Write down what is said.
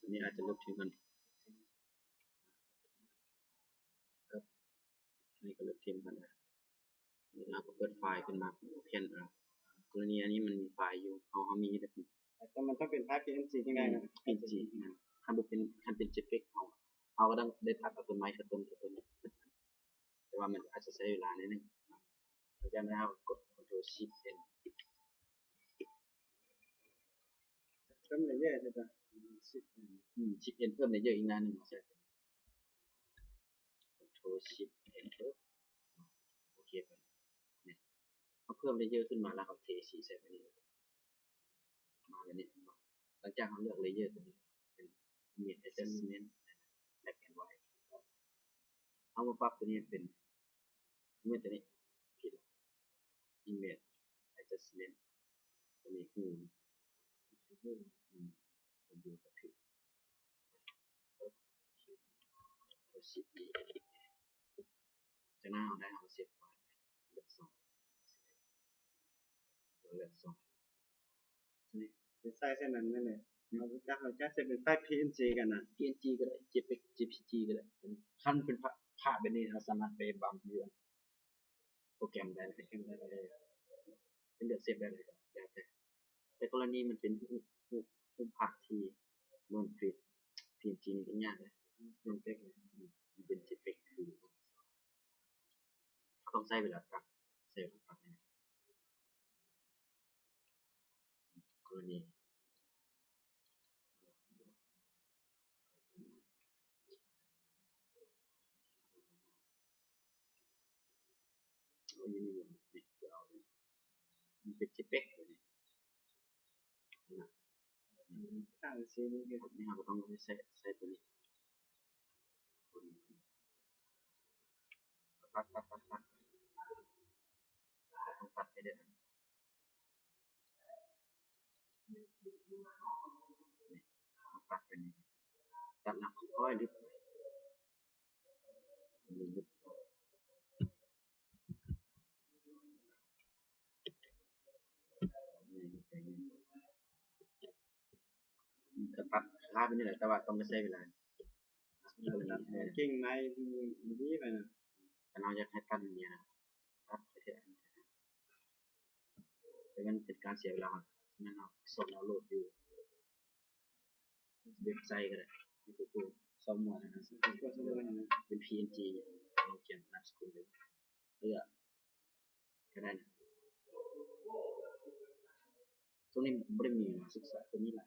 ອັນນີ້ອາດຈະເລິກເຖິງຫັ້ນ ອັນນີ້ກໍເລິກເຖິງຫັ້ນນະ. ເຮົາກໍເປີດໄຟລ໌ຂຶ້ນມາ Open ເອົາ. ກໍລະນີອັນນີ້ມັນມີໄຟລ໌ຢູ່ ເຮົາ ເຮົາມີຢູ່ແລ້ວ ແຕ່ມັນຕ້ອງເປັນໄຟລ໌ PNG ຈັ່ງໃດນະ? PNG ນະ. ຄັນບໍ່ເປັນ ຄັນເປັນ JPEG ເຮົາ ເຮົາກໍຕ້ອງໄດ້ຕັດເອົາຕົວໃໝ່ ຕົວຕົ້ນ ຕົວຕົ້ນ ແຕ່ວ່າມັນອາດຈະໃຊ້ເວລາໜ້ອຍໜຶ່ງ. ຫຼັງຈາກນັ້ນເຮົາກໍກົດ Ctrl Shift N ເພີ່ມ layer ໄດ້ປະ? Shift N ອືມ Shift N ເພີ່ມ layer ອີກໜ້າໜຶ່ງມາໃສ່ Ctrl Shift Enter ໂອເຄໄປ. ນີ້ ເຮົາເພີ່ມ layer ຂຶ້ນມາແລ້ວ ເຮົາເທສີໃສ່ໄປນີ້ ມາແບບນີ້. ຫຼັງຈາກເຮົາເລືອກ layer ຕົວນີ້ເປັນ image adjustment black and white ເຮົາມາປັບຕົວນີ້ເປັນ ແມ່ນຕົວນີ້ ຜິດລະ image adjustment ຕົວນີ້ ຮູນ ອືມ ຢູ່ກັບ Shift E ຈາກນັ້ນເຮົາໄດ້ ເຮົາເຊບໄຟລ໌ ເລືອກຊ່ອງ ເລືອກຊ່ອງ ນີ້ ໄປໃສ່ໃສ່ນັ້ນນັ້ນແຫຼະ. ເຮົາຈະ ເຮົາຈະໃສ່ເປັນໄຟລ໌ PNG ກັນນະ PNG ກໍໄດ້ JPEG JPG ກໍໄດ້. ຄັນເປັນພາບ ພາບແບບນີ້ ເຮົາສາມາດໄປບັງຢູ່ໂປຣແກຣມໄດ້ ໂປຣແກຣມໄດ້ ຈະເລືອກເຊບແບບໃດກໍແລ້ວແຕ່. ແຕ່ກໍລະນີມັນເປັນຮູບ ຮູບພາບທີ່ເໝືອນ PNG ນີ້ກໍຍາກເດ້ ມັນເປັນ JPEG ຄື ເຮົາຕ້ອງໃຊ້ເວລາຕັດ ໃຊ້ເວລາຕັດນີ້ ກໍລະນີ ເອົາຢູ່ນີ້ ນີ້ ເອົາ ນີ້ເປັນ JPEG ຕົວນີ້ ນີ້ນະ ຂ້າງສີນີ້ ນີ້ເຮົາກໍຕ້ອງໃຊ້ ໃຊ້ຕົວນີ້ ຕັດ ຕັດ ຕັດ ຕັດ ຕ້ອງຕັດໃຫ້ໄດ້ ນີ້ ຕັດໄປນີ້ ຕັດແລ້ວຄ່ອຍໆລຶບ ນີ້ ກໍຕັດຄ້າຍໆແບບນີ້ແຫຼະ ແຕ່ວ່າຕ້ອງໄດ້ໃຊ້ເວລາ ໃຊ້ເວລາ ເອີ ເກັ່ງໄວດີໄປນະ. ຄັນເຮົາຢາກໃຫ້ຕັດແບບນີ້ນະ ຕັດໄປເທື່ອອັນ ແຕ່ມັນເປັນການເສຍເວລາ ສະນັ້ນເຮົາຊອກດາວໂຫຼດຢູ່ເວັບໄຊກໍໄດ້ ໃນ Google ຊອກໝວດຫັ້ນນະ ເປັນ PNG ເຮົາຂຽນນາມສະກຸນເລີຍ ເລືອກກໍໄດ້ນະ. ຊ່ວງນີ້ບໍ່ໄດ້ມີມາສຶກສາຕົວນີ້ຫຼາຍ